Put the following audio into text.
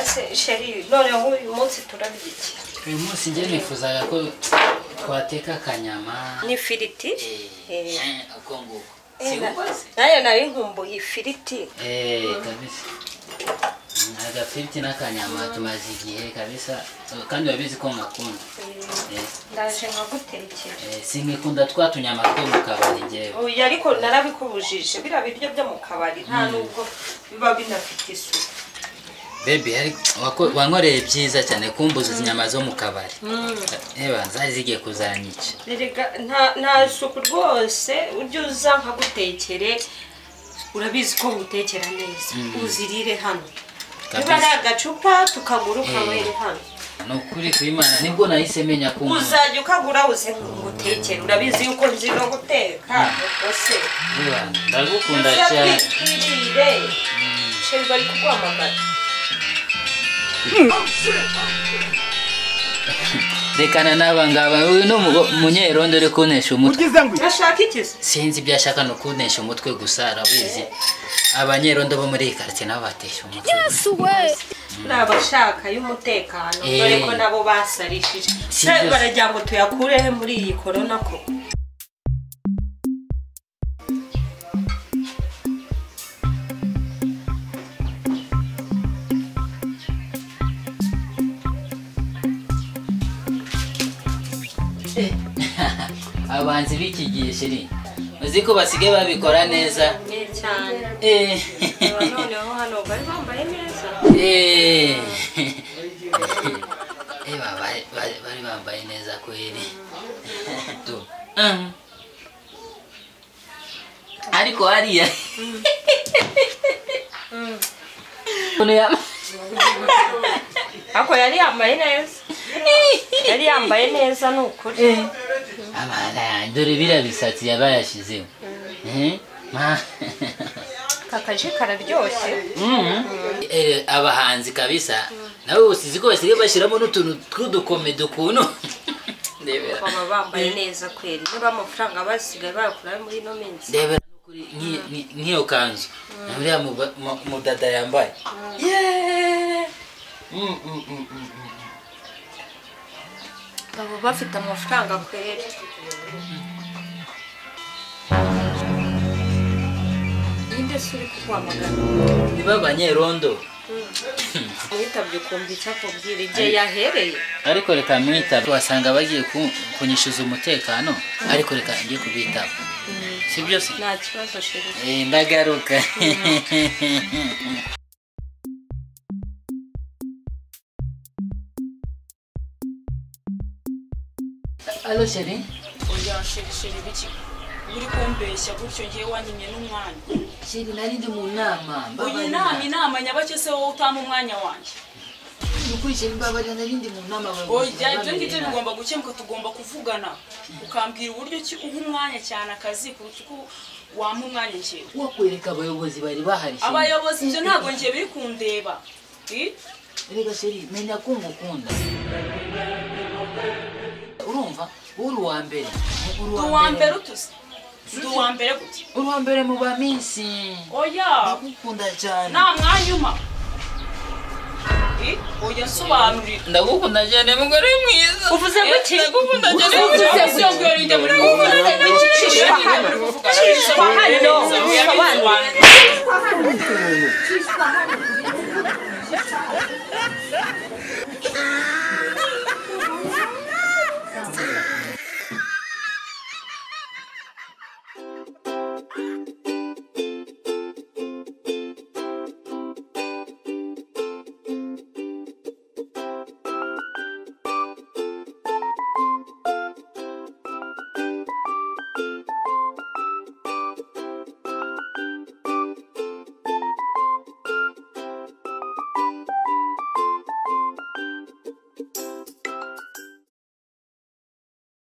Ase chéri, noneho uyu munsi turarya iki? Uyu munsi njye nifuzaga ko twateka akanyama n'ifiriti. Uko nguko. Si ukoze? Nayo nari nkumbuye ifiriti. Kabisa. Agafiriti n'akanyama tumaze igihe kabisa, kandi urabizi ko ngakunda. Ndaje nkagutekera. Sinkikunda twa tunyama two mu kabari njyewe. Oya, ariko narabikubujije, biriya biryo byo mu kabari nta nubwo biba binafite isuku. Baby, wankoreye byiza cyane kumbuza inyama zo mu kabari. Eba zari zigiye kuzanyica. Erega nta suku rwose, ujye uza nkagutekere, urabizi ko ngutekera neza. Uzirire hano. Niba ari agacupa tukagura ukanywera hano. Ni ukuri kw'Imana nibwo nahise menya ko uzajya ukagura uze ngutekere, urabizi yuko nzi no guteka rwose. Ndagukunda cyane. Twirire. Chéri, bari kuguhamagara. Rekana n'aba ngaba, uyu ni umunyerondo uri kuntesha umutwe. Ashaka iki se? Sinzi ibyo ashaka, ni ukuntesha umutwe gusa, arabizi. Abanyerondo bo muri iyi quartier nabo batesha umutwe. Ni abashaka y'umutekano, dore ko nabo basarishije. Baragira ngo tuyakurehe muri iyi corona ko. Abanzi b'iki gihe chéri, uzi ko basigaye babikora neza cyane. Noneho hano bari bambaye neza. Bari bambaye neza kweli. Ariko hariya ako yari yambaye neza. Yari yambaye neza ni ukuri. Abana dore biriya bisatsi yabayashizeho. Kakaje kararyoshye. Abahanzi kabisa nabo usizi ko basigaye bashyiramo n'utuntu tw'udukomedi ukuntu. Ndebera. Baba bambaye neza kweli. Niba amafaranga basigaye bayakura muri ino minsi. Ndebera kuri nk'iyo kanzu. Uriya mudada yambaye. Baba bafite amafaranga kweli. Ninde se uri kuguhamagara? Niba abanyerondo. Mwitabye ukumva icyo akubwira igihe yahereye. Ariko reka mwitabe, wasanga bagiye kunyishyuza umutekano, ariko reka ngiye kubitaba. Si byo se? Nta kibazo chéri. Ndagaruka. Allo chéri? Oya chéri, chéri biki? Uri kumbeshya gutyo ngiye wanyimye n'umwanya. Chéri nari ndi mu nama. Oya inama, inama nyabake se wowe utama umwanya wanjye. Nukuri chéri mbabarira nari ndi mu nama. Oya ibyo ngibyo bigomba gukemuka, tugomba kuvugana. Ukambwira uburyo ki uha umwanya cyane akazi kuruta uko wampa umwanya njyewe. Wakwereka abayobozi bari bahari. Abayobozi ibyo ntabwo ngiye biri kundeba. Erega chéri menya ko ngukunda. Urumva uri uwa mbere. Uwa mbere utuze. Ndi uwa mbere gute? Uri uwa mbere mu ba minsi. Oya. Ndagukunda cyane. Nta mwanya umpa. Oya nsobanurira. Ndagukunda cyane mugore mwiza. Uvuze guki? Ndagukunda cyane. Uvuze guki? Cishwa hano.